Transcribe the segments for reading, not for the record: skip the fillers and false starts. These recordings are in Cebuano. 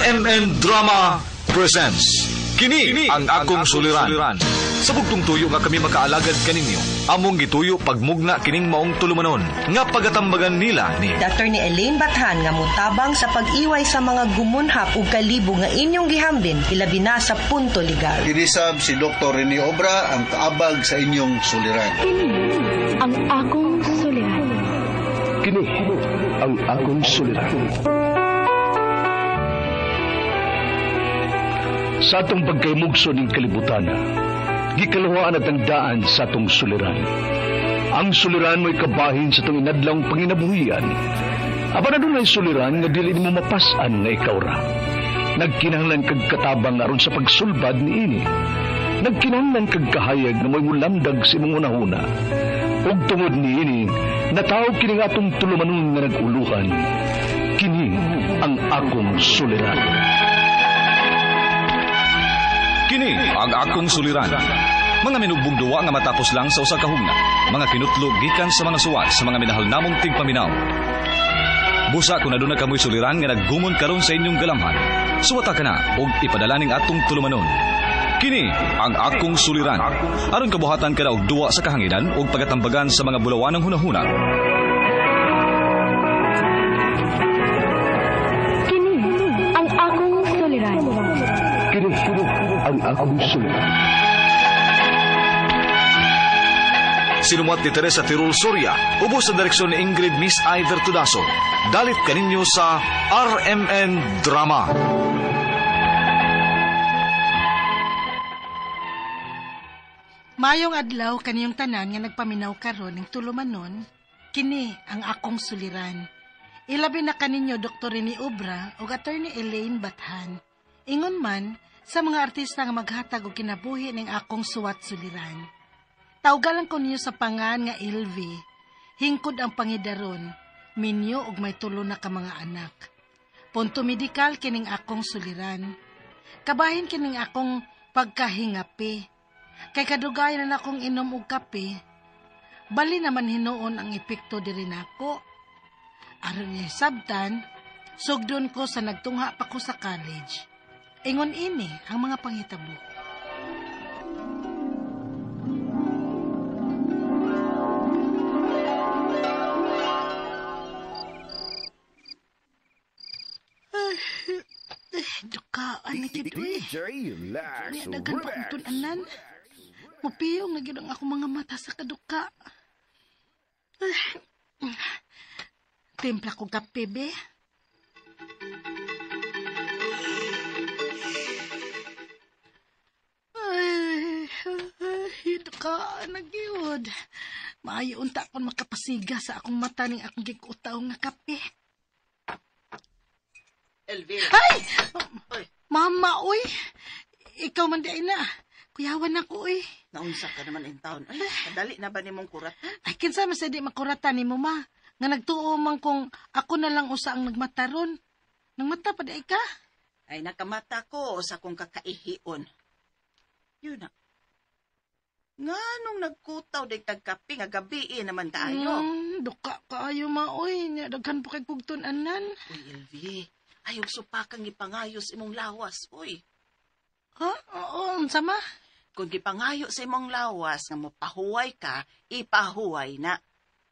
RMN Drama presents Kini ang akong suliran. Sa bugtong tuyo nga kami makaalagad kaninyo, among gituyo pagmugna kining maong tulumanon nga pagatambagan nila ni Dr. ni Elaine Bathan nga motabang sa pag-iway sa mga gumunhap ug kalibo nga inyong gihambin ilabi na sa punto legal. Kinisab si Dr. Rene Obra ang kaabag sa inyong suliran. Kini ang akong suliran. Kini ang akong suliran. Sa atong pagkaymugso ning kalibutan, gikaluhaan at ang daan sa atong suliran. Ang suliran mo'y kabahin sa atong inadlawng panginabuhian. Apan adunay suliran nga dili nimo mapas-an nga ikaw ra. Nagkinahanglan kag katabang aron sa pagsulbad niini. Nagkinahanglan kag kahayag nga mo'y mulamdag sa imong hunahuna. Ug tungod niini, natawag kini nga atong tulumanon nga nag-uluhan. Kini ang akong suliran. Kini ang akong suliran. Mga minugbong duwa nga matapos lang sa usa ka hugna. Mga kinutlog gikan sa mga suwat sa mga minahal namong tigpaminaw. Busa kung aduna kamoy suliran nga naggumon karon sa inyong galamhan. Suwata ka na og ipadala ning atong tulumanon. Kini ang akong suliran. Aron kabuhatan ka na og duwa sa kahanginan og pagatambagan sa mga bulawanang hunahuna. Kini ang akong suliran. Kini ang akong suliran. Sinumuat ni Teresa Tirul Soria, ubos sa direksyon ni Ingrid Miss Iver Tudaso. Dalit kaninyo sa RMN Drama. Mayong adlaw kaniyong tanan nga nagpaminaw karon ning tulumanon, kini ang akong suliran. Ilabi na kaninyo Dr. Rene Obra ug Attorney Elaine Bathan. Ingon man sa mga artista nga maghatag og kinabuhi ning akong suwat suliran. Tawgalan ko ninyo sa pangan nga LV, hingkod ang pangidaron, minyo ug may tulo na ka mga anak. Punto medikal kining akong suliran. Kabahin kining akong pagkahingapi. Kay kadugayan na akong inom og kape, bali naman hinuon ang epekto diri nako. Aron niya sabtan, sugdon ko sa nagtungha pa ko sa college. Ingon ini ang mga panghitabo. Dukaan na gid uy. DJ Lax Daghan pa akong tun-anan. Mupiyong na gid ang akong mga mata sa kaduka. Timpla ko kape, be. Ay, duka na gyud. Maayo unta akong makapasiga sa akong mata ning akong gigutaw nga kape. Elvira. Ay! Oy. Mama, uy! Ikaw man di ay na. Kuyawan ako, uy. Naunsa ka naman in town. Ay, kadali na ba nimong kuratan? Ay, kinsa man sa di makuratan ni mo, ma. Nga nagtuo man kung ako na lang usa ang nagmataron. Nangmata pa di ay ka? Ay, nakamata ko sa akong kakaihion. Yun na. Nga nung nagkutaw di kag kape nga gabi naman kaayo. Duka kaayo, ma, uy. Nya, daghan pa kay kugtun-anan. Uy, Elvi, ayaw supakang gipangayos imong lawas, uy. Ha? Oo, unsa ma? Kung gipangayo sa imong lawas nga mopahuway ka, ipahuway na.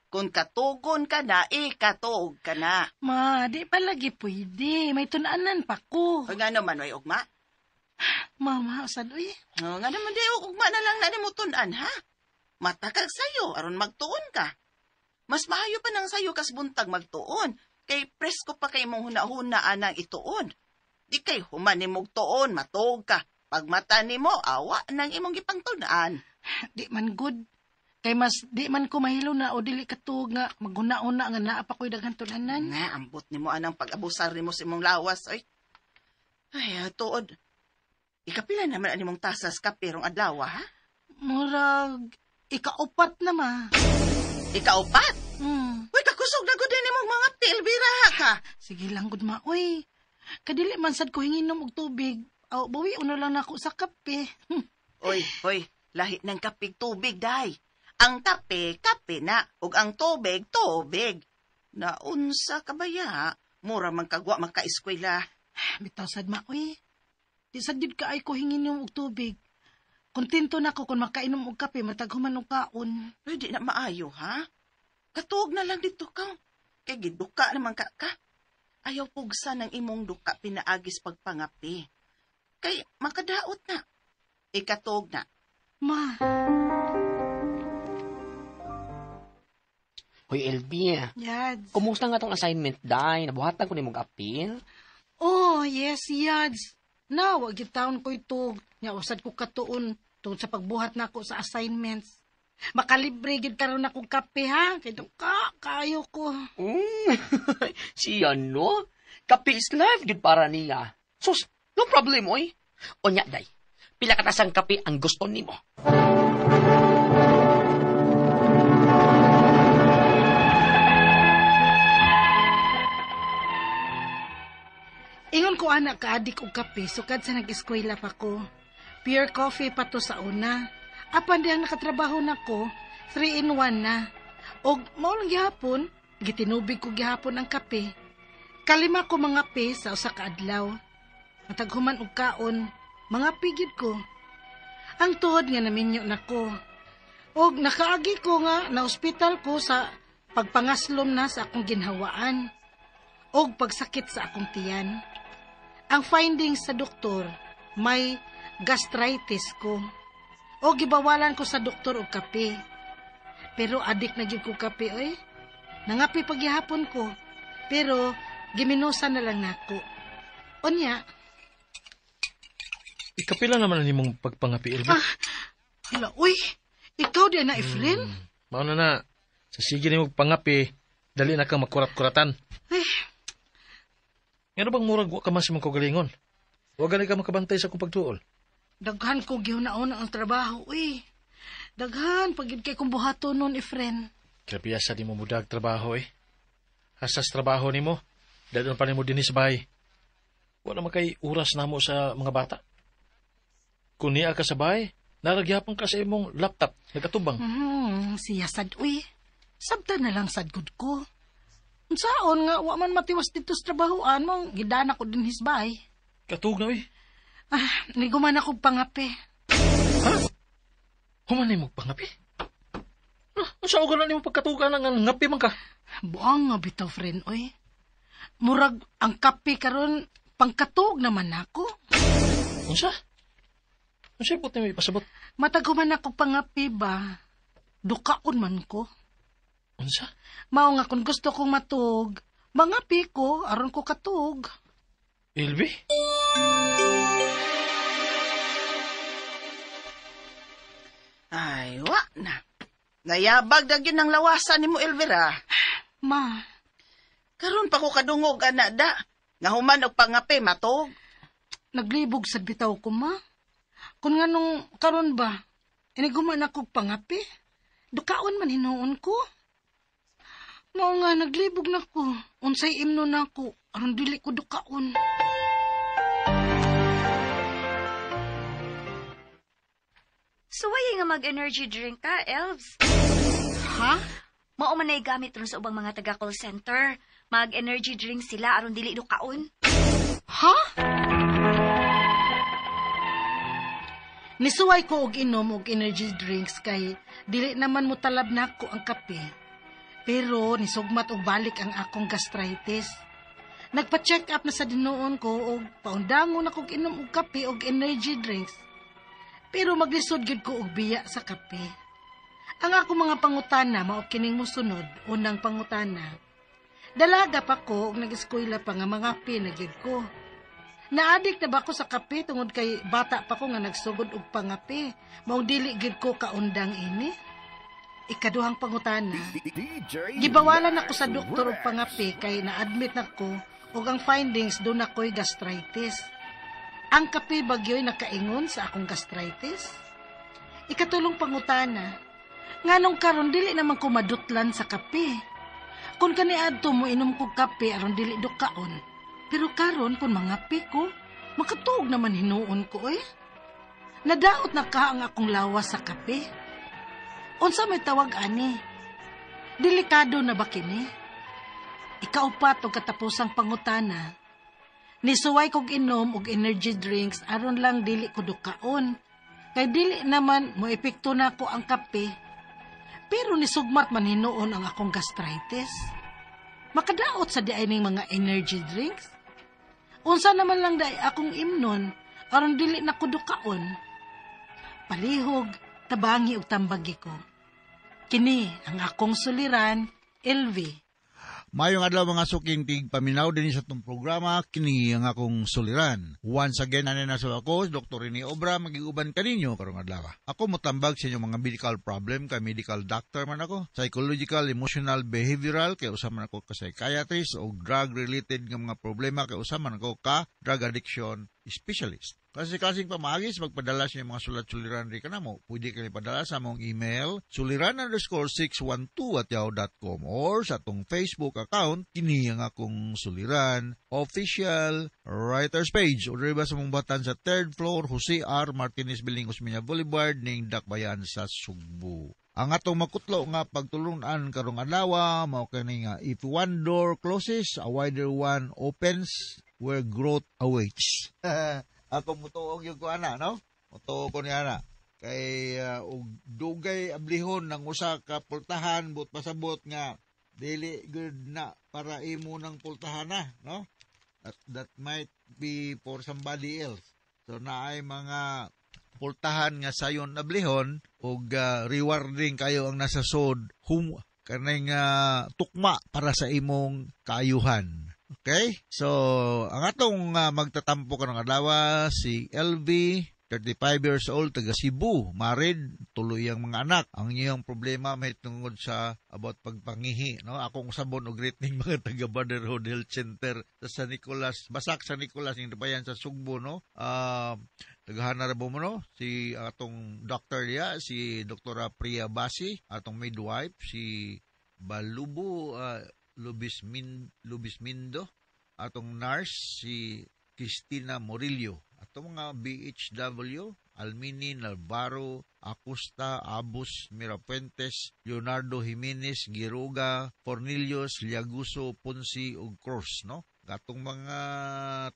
Kung katugon ka na, ikatuog ka na. Ma, di pa lagi pwede. May tun-anan pa ko. Uy, nga naman, way ugma. Mama, usad, uy. Oh, nga naman, di ugma na lang na nimo tun-an, ha? Matakag sayo, aron magtuon ka. Mas maayo pa nang sayo kas buntag magtuon, kay presko pa kay imong huna-huna anang ituon. Di kay human nimog tuon, matuog ka. Pagmata nimo, awa nang imong gipangtun-an. Di man good. Kay mas di man ko mahilo na o dili katuog nga maghuna-una nga naa pa ko'y daghan tun-anan. Nga, ambot nimo anang pag-abusar nimo sa imong lawas, oy. Ay, tuod. Ikapila naman ani mong tasas kape rong adlaw, ha? Murag ikaupat na ma. Ikaupat? Hmm. Uy, kakusog na gud nimong mga pilbira ka. Sige lang gud ma, oy. Kadili man sad ko hinginom og tubig. Aw, bawi una lang nako sa kape. Oy, oy, lahi ng kapig tubig day. Ang kape, kape na, ug ang tubig, tubig. Naunsa ka ba ya? Mura man kagwa makaeskwela. Bitaw sad ma, uy. Di sad gyud kaay ko hingin og tubig. Kontento na ko kung makainom og kape matag human og kaon. Uy, di na maayo, ha? Katuog na lang dito ka. Kay giduka naman ka ka. Ayaw pugsa ng imong duka pinaagis pagpangapi. Kay makadaot na. Ikatuog na. Ma, Hoy, LB. Yads. Kumusta nga tong assignment, day? Nabuhatan ko ni mong apil. Oh, yes, Yads. Na, wag gyud taon ko itog. Nya usad ko katuon tungod sa pagbuhat nako sa assignments. Makalibre gyud karon akong kape ha. Kay duka kaayo ko. Siya, no? Kape is life, gyud para niya. Sus, no problem, oy. Onya, day. Pila ka tasang kape ang gusto nimo. Ingon ko anak kaadik og kape sukad sa nag-eskwela pa ko. Pure coffee pa to sa una. Apan diyang nakatrabaho na ko, 3 in 1 na. Og mao lang gihapon, gitinubig ko gihapon ang kape. Kalima ko mga pe sa usa ka adlaw. Matag human og kaon, mga pigid ko. Ang tuhod nga naminyo nako. Og nakaagi ko nga na ospital ko sa pagpangaslom na sa akong ginhawaan og pagsakit sa akong tiyan. Ang findings sa doktor, may gastritis ko. O gibawalan ko sa doktor og kape. Pero adik na gyud ko kape oy. Nangapi pagyahapon ko. Pero giminusan na lang nako. Unya, Ikapila naman ang imong pagpangapi, LB. Ah, hala, uy, ikaw di na Efren? Mao na na, sa sige nimo pangapi, dali na kang makurat-kuratan. Ay, Ngano bang murag wa ka man sa imong kaugalingon? Wa gani ka makabantay sa akong pagtuol. Daghan ko gihuna-una ang trabaho, uy. Daghan pag kay kong buhaton nun, Efren. Grabe sa di mo mudag trabaho eh. Hasas trabaho nimo, dadon pa nimo dinhi sa bahay. Wa naman kay oras namo sa mga bata. Kung niya ka sa bahay, naragyapon ka sa imong laptop, nagkatubang. Siya sad, uy. Sabta na lang sad gud ko. Unsaon nga, wa man matiwas dito sa trabahoan mo, gidana ko din his bahay. Katug na, uy. Ah, niguman ako pangape. Ha? Human nimo pangapi? Ah, unsa og na nimo pagkatugan nga ngapi man ka? Buang nga bitaw, friend, oy. Murag ang kape karon pangkatug naman nako. Unsa? Unsa ibot nimo ipasabot? Matag human ako pangapi ba? Dukaon man ko. Unsa? Mao nga kung gusto kong matug, mangapi ko aron ko katug. Ilbi? Ay, wa na. Nayabag na gyud ang lawasan nimo, Elvira. Ma. Karon pa ko kadungog, ana da. Nga human og pangape, matog. Naglibog sa bitaw ko, ma. Kung nga nung karon ba, iniguman ako pangape. Dukaon man hinuon ko. Mao nga, naglibog na ko. Unsay imno na ko, aron dili ko dukaon. Suway nga mag-energy drink ka, Elves. Ha? Mao man na'y gamit ron sa ubang mga taga-call center. Mag-energy drink sila aron dili dukaon. Ha? Nisuway ko og inom og energy drinks kay dili naman mo talab nako ang kape. Pero nisugmat og balik ang akong gastritis. Nagpa-check up na sa dinuon ko og paundangon ako og inom og kape og energy drinks. Pero maglisod gyud ko og biya sa kape. Ang ako mga pangutana mao kining mosunod, unang pangutana. Dalaga pa ko og nag-eskwela pa nga mga na gyud ko. Naadik na ba ko sa kape tungod kay bata pa ko nga nagsugod og pangape. Maong dili gyud ko kaundang ini. Ikaduhang pangutana. Gibawalan ako sa doktor og pangape kay na-admit nako og ang findings doon ako'y gastritis. Ang kape bagyo'y nakaingon sa akong gastritis. Ikatulong pangutana. Nganong karon dili naman ko madutlan sa kape. Kung kaniadto mo inom kog kape aron dili dukaon. Pero karon kung mangape ko, makatuog naman hinuon ko eh. Nadaot na ka ang akong lawas sa kape. Unsa may tawag ani? Delikado na ba kini? Ikaupat og katapusang pangutana. Nisuway kog inom og energy drinks aron lang dili ko dukaon. Kay dili naman mo epekto nako ang kape. Pero nisugmat man hinuon ang akong gastritis. Makadaot sa diay ning mga energy drinks. Unsa naman lang diay akong imnon aron dili na ko dukaon. Palihog, tabangi og tambagi ko. Kini ang akong suliran, LV. Mayong adlaw, mga suking tig paminaw din sa atong programa, kini ang akong suliran. Once again, ani na sa ako, Dr. Rene Obra, magiguban kaninyo karong adlaw. Ako motambag sa inyong mga medical problem, kay medical doctor man ako, psychological, emotional, behavioral, kay usa man ako ka psychiatrist, o drug-related nga mga problema, kay usa man ako ka drug addiction specialist. Kasi kasing pamagis, magpadala sa inyong mga sulat-suliran rin ka na mo. Pwede kami padala sa among email, suliran_612@yahoo.com or sa atong Facebook account, kini ang akong suliran, official writers page. O ba sa mong batan sa third floor, Jose R. Martinez Building, Osmeña Boulevard, ning Dakbayan sa Sugbo. Ang atong makutlo nga pagtulunan karong adlaw mao kani nga "If one door closes, a wider one opens where growth awaits." Ako mutuo gyud ko ana, no? Mutuo ko niya ana. Kay og dugay ablihon ng usa ka pultahan, but pasabot nga dili good na para imo ng pultahan na, no? That might be for somebody else. So naay mga pultahan nga sayon ablihon ug rewarding kayo ang nasa sod hum kaning tukma para sa imong kaayuhan. Okay? So, ang atong magtatampo karong adlaw si LV, 35 years old, taga Cebu, married, tulo iyang mga anak. Ang iyang problema may tungod sa about pagpangihi, no? Akong usabon og greeting mga taga Brotherhood Health Center sa San Nicolas, Basak San Nicolas ning bayan sa Sugbo, no? Tagahana ra mo, no? Si atong doctor niya, si Dr. Priya Basi, atong midwife si Balubo Lubismindo, atong nurse si Cristina Morillo, atong mga BHW, Almini, Navarro, Acosta, Abus, Mirapuentes, Leonardo Jimenez, Giroga, Cornelius, Liaguso, Ponce ug Cruz, no? Atong mga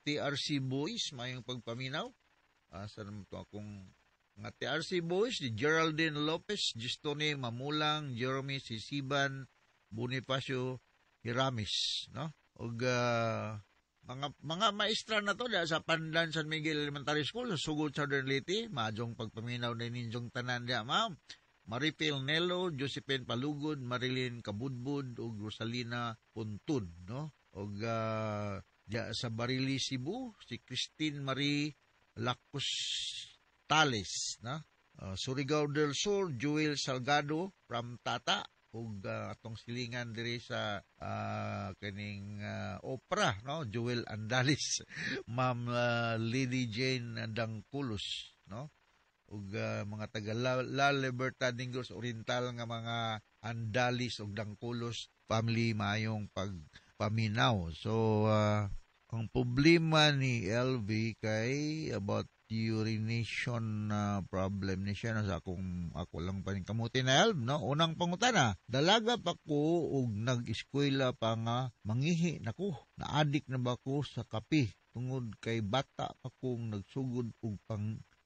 TRC boys, mayong pagpaminaw. Asa naman to akong mga TRC boys, si Geraldine Lopez, Gistone Mamulang, Jeremy Sisiban, Bonifacio Hiramis, no? Ug mga maestra na to diya sa Pandan San Miguel Elementary School sa Sugod, Southern Leyte, maayong pagpaminaw na ninyong tanan diya, ma'am. Maripil Nelo, Josephine Palugod, Marilyn Kabudbud ug Rosalina Puntud, no? Ug diya sa Barili, Cebu, si Christine Marie Lacus Tales, no? Surigao del Sur, Joel Salgado from Tata ug atong silingan diri sa kaning opera, no, Joel Andalis, Ma'am Lady Jane Dangculus, no, ug mga taga La Libertad, Negros Oriental nga mga Andalis ug Dangculus family, maayong pagpaminaw. So ang problema ni LV kay about urination problem ni siya, no, sa akong ako lang pa kamuti na help, no. Unang pangutana: dalaga pa ko ug nag-eskwela pa nga mangihi nako. Na-addict na ba ko sa kape tungod kay bata pa kong nagsugod og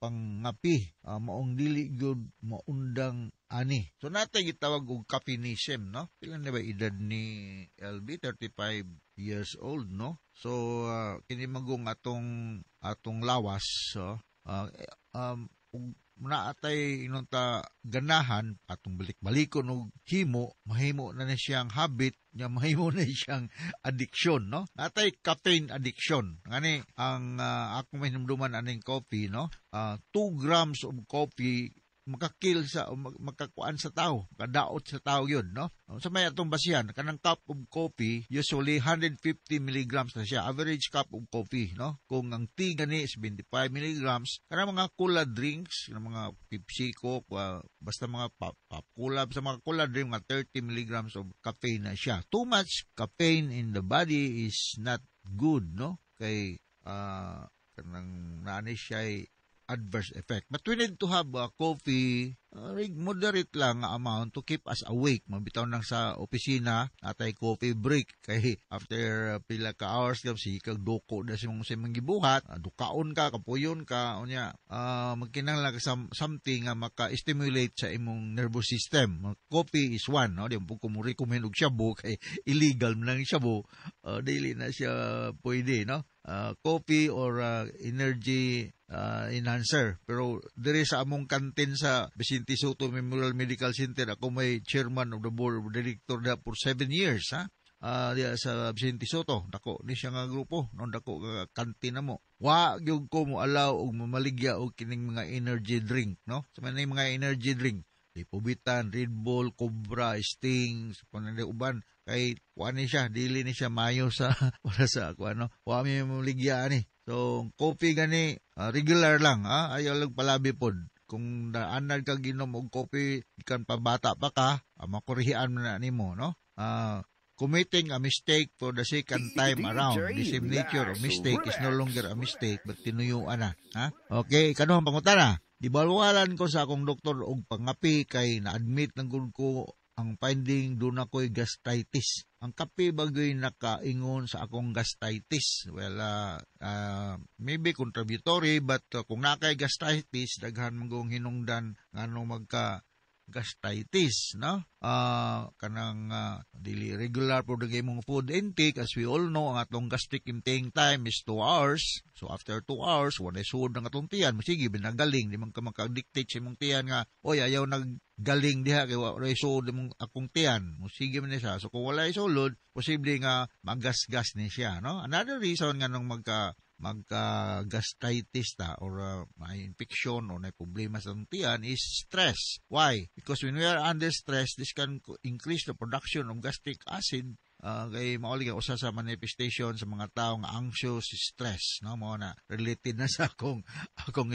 pangapi, maong dili gyud maundang ani? So natay gitawag og caffeinism, no? Pila na ba edad ni LB? 35 years old, no? So kini magong atong atong lawas, so ug naatay inon ta ganahan atong balik-balikon og himo, mahimo na ni siyang habit nya, mahimo na siyang addiction, no? Natay caffeine addiction. Ngani ang akong mahinumduman aning coffee, no, 2 grams of coffee maka-kill sa makakuan sa tao, makadaot sa tao yun, no? Sa may atong basihan, kanang cup of coffee, usually 150 milligrams na siya, average cup of coffee, no? Kung ang tea gani is 25 milligrams, kanang mga cola drinks, kanang mga Pepsi, Coke, basta mga pop, cola, sa mga cola drink, mga 30 milligrams of caffeine na siya. Too much caffeine in the body is not good, no? Kay kanang naani siya adverse effect. But we need to have coffee, moderate lang nga amount to keep us awake. Mabitaw nang sa opisina, atay coffee break. Kay after pila ka hours, ka, sige kag duko na sa imong gibuhat, dukaon ka, kapuyon ka, unya, magkinahanglan ka something nga maka-stimulate sa imong nervous system. Coffee is one, no? Di mo ko mo recommend og shabu kay illegal man lang shabu. Dili na siya pwede, no? Coffee or energy enhancer. Pero diri sa among kantin sa Vicente Sotto Memorial Medical Center, ako may chairman of the board of director da for 7 years, ha? Diya sa Vicente Sotto, dako ni siya nga grupo, no, dako nga kantin na mo. Wa gyud ko mo allow og mamaligya og kining mga energy drink, no? Sa man mga energy drink, Lipovitan, Red Bull, Cobra, Sting, sa panang uban kay kuan ni siya, dili ni siya mayo sa para sa ako ano. Wa mi maligya ani. So coffee gani regular lang, ha, ayaw lang palabi pod. Kung naanad ka ginom og coffee gikan pa bata pa ka, makurihian man na nimo, no? Committing a mistake for the second time around. The same nature of mistake is no longer a mistake but tinuyuan na. Ha? Okay, ikaduhang pangutana. Gibawalan ko sa akong doktor og pangapi kay na-admit ng gud ko, ang finding duna ko'y gastritis. Ang kape ba gyoy nakaingon sa akong gastritis? Well, maybe contributory, but kung nakay gastritis, daghan man gong hinungdan ngano magka gastritis, no? Kanang dili regular po imong food intake. As we all know, ang atong gastric emptying time is 2 hours. So after 2 hours, wala suod ng atong tiyan, sige binagaling, di man ka maka-dictate sa imong tiyan nga, "Oy, ayaw naggaling diha kay wala suod imong akong tiyan." Mo sige man ni siya. So kung wala sulod, posible nga magasgas ni siya, no? Another reason nga nung magka gastritis ta or may infection or may problema sa tiyan is stress. Why? Because when we are under stress, this can increase the production of gastric acid. Kay mao lagi usa sa manifestation sa mga tao nga anxious, stress, no? Mao na related na sa akong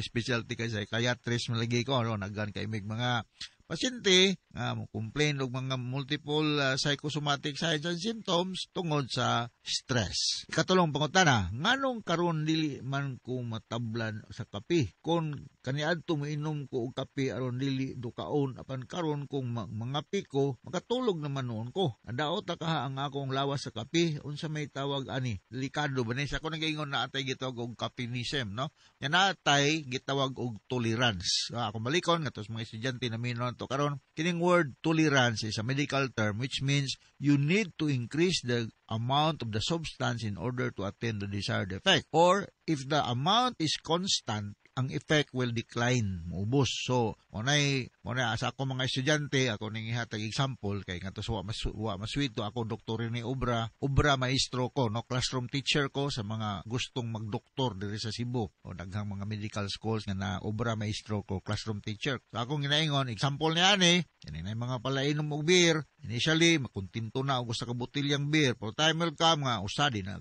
specialty kay psychiatrist man lagi ko, no? Naghan kay mig mga pasyente nga mo complain og mga multiple psychosomatic signs and symptoms tungod sa stress. Ikatulong pangutana, nganong karon dili man ko matablan sa kape? Kung kaniadto moinom ko og kape aron dili dukaon, apan karon kung mangape ko, makatulog naman nuon ko. Nadaot na kaha ang akong lawas sa kape, unsa may tawag ani? Delikado ba ni? Sa ako nagaingon na atay gitawag og caffeinism, no? Nya naatay gitawag og tolerance. Ako balikon ngadto sa mga estudyante na mino to karon, kining word tolerance is a medical term which means you need to increase the amount of the substance in order to attain the desired effect. Or if the amount is constant, ang effect will decline, muubos. So, mo sa ako mga estudyante, ako ning ihatag example kay ngadto sa wa maswito ako, Doktor ni Obra, obra maestro ko, no, classroom teacher ko sa mga gustong magdoktor diri sa Cebu o daghang mga medical schools nga na obra maestro ko, classroom teacher. So akong ginaingon, example niya ani, kini na mga palainom og beer, initially makontento na og usa ka botilyang beer, pero time will come nga usa di na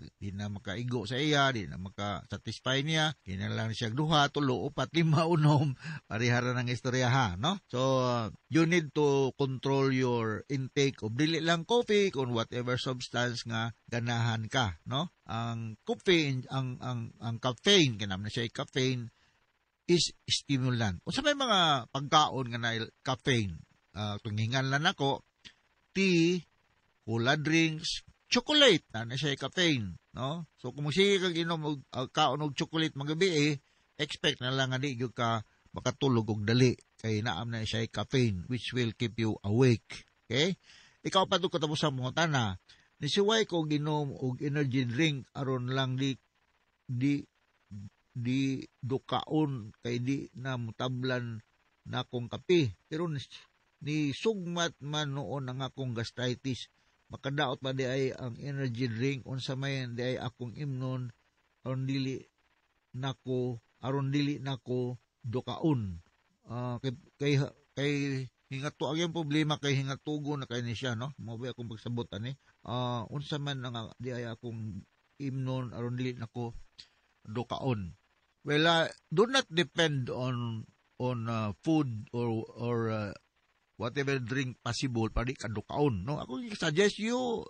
makaigo sa iya, di na maka-satisfy niya, kinahanglan siya duha, tulo, upat, lima, unom, parehara ng istorya ha, no? So, you need to control your intake of dili lang coffee kung whatever substance nga ganahan ka, no? Ang coffee, ang caffeine, kanam na siya caffeine, is stimulant. Unsa may mga pagkaon nga na caffeine? Tungingan lang nako, tea, cola drinks, chocolate, na siya caffeine, no? So kung sige kag inom og kaon og chocolate magabi eh, expect na lang nga di gyud ka makatulog og dali kay naam na siya caffeine which will keep you awake. Okay? Ikaapat ug katapusang pangutana, nisiway ko ginom og energy drink aron lang di dukaon kay di na mutablan na akong kape. Pero ni sugmat man noon ang akong gastritis. Makadaot ba di ay ang energy drink? Unsa may di ay akong imnon aron dili nako dukaon? Kay hingato ang iyang problema kay hingatugo na kay ni siya, no? Mo ba akong pagsabot ani? Unsa man ang di ay akong imnon aron dili nako dukaon? Well, do not depend on food or whatever drink possible para di ka dukaon, no? Ako suggest you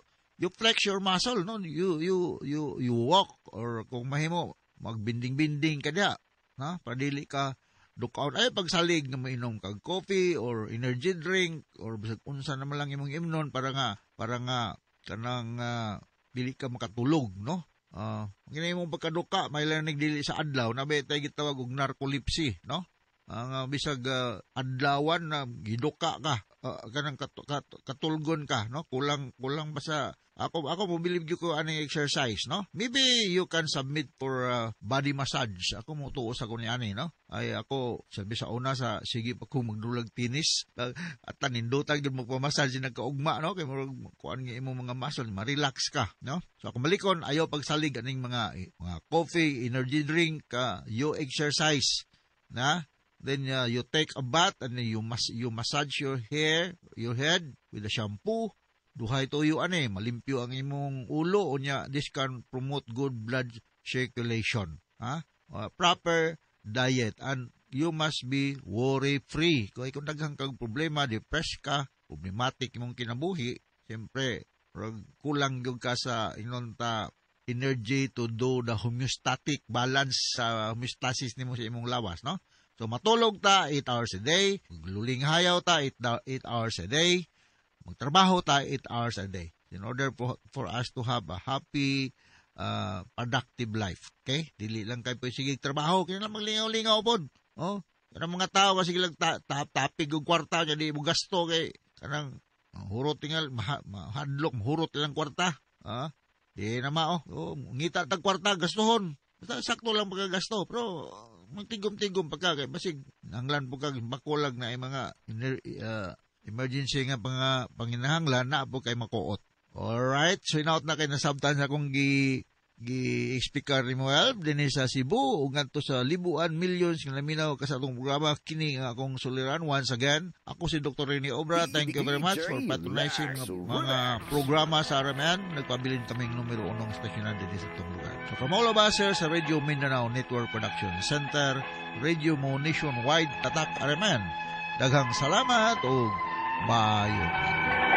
flex your muscle, no? You walk or kung mahimo magbinding-binding ka diya. na para dili ka dukaon. Ay pagsalig nga mainom kag coffee or energy drink or bisag unsa naman lang imong imnon para nga kanang dili ka makatulog, no? Kini imong pagkaduka may lang dili sa adlaw na tay gitawag og narcolepsy, no? Ang bisag adlawan na giduka ka, kanang katulgon ka, no? Kulang kulang ba sa ako mo believe gyud ko aning exercise, no? Maybe you can submit for body massage. Ako mo tuo sa ko ni ani, no? Ay ako sabi sa una sa sige pa ko magdulag tennis at tanindutan gyud mo pa-massage, nagkaugma, no? Kay murag kuan nga imong mga muscle, ma-relax ka, no? So ako malikon, ayaw pagsalig aning mga coffee, energy drink, you exercise na. Then you take a bath and you massage your hair, your head with a shampoo. Duhay tuyo ani, malimpyo ang imong ulo unya this can promote good blood circulation. Ha? Proper diet and you must be worry free. Kung daghan kag problema, depressed ka, problematic imong kinabuhi, siyempre kulang gyud ka sa inon ta energy to do the homeostatic balance sa homeostasis nimo sa imong lawas, no? So matulog ta 8 hours a day, magluling hayaw ta 8 hours a day, magtrabaho ta 8 hours a day in order for us to have a happy, productive life. Okay? Dili lang kay pwede sige trabaho, kaya lang maglingaw-lingaw pod. Oh, kanang mga tao kasi lang tapig og kwarta kay di mo gasto kay kanang hurot tingal mahadlok hurot lang kwarta. Ah, di na mao. Oh, ngita tag kwarta gastuhon. Basta sakto lang pagkagasto, pero magtigom-tigom pagka kay basig nanglan po kag bakulag na ay mga emergency nga mga panginahanglan na po kay makuot. Alright, so inaot na kay nasabtan sa akong gi gi speaker ni Moel dinhi sa Cebu ug ngadto sa Libuan, millions nga naminaw ka sa atong programa, kini nga akong suliran. Once again, ako si Dr. Rene Obra. Thank you very much for patronizing mga programa sa RMN. Nagpabilin kaming numero unong estasyonan dinhi sa atong lugar. So from all of us here sa Radio Mindanao Network Production Center, Radio Mo Nationwide, Tatak RMN, daghang salamat ug maayong adlaw.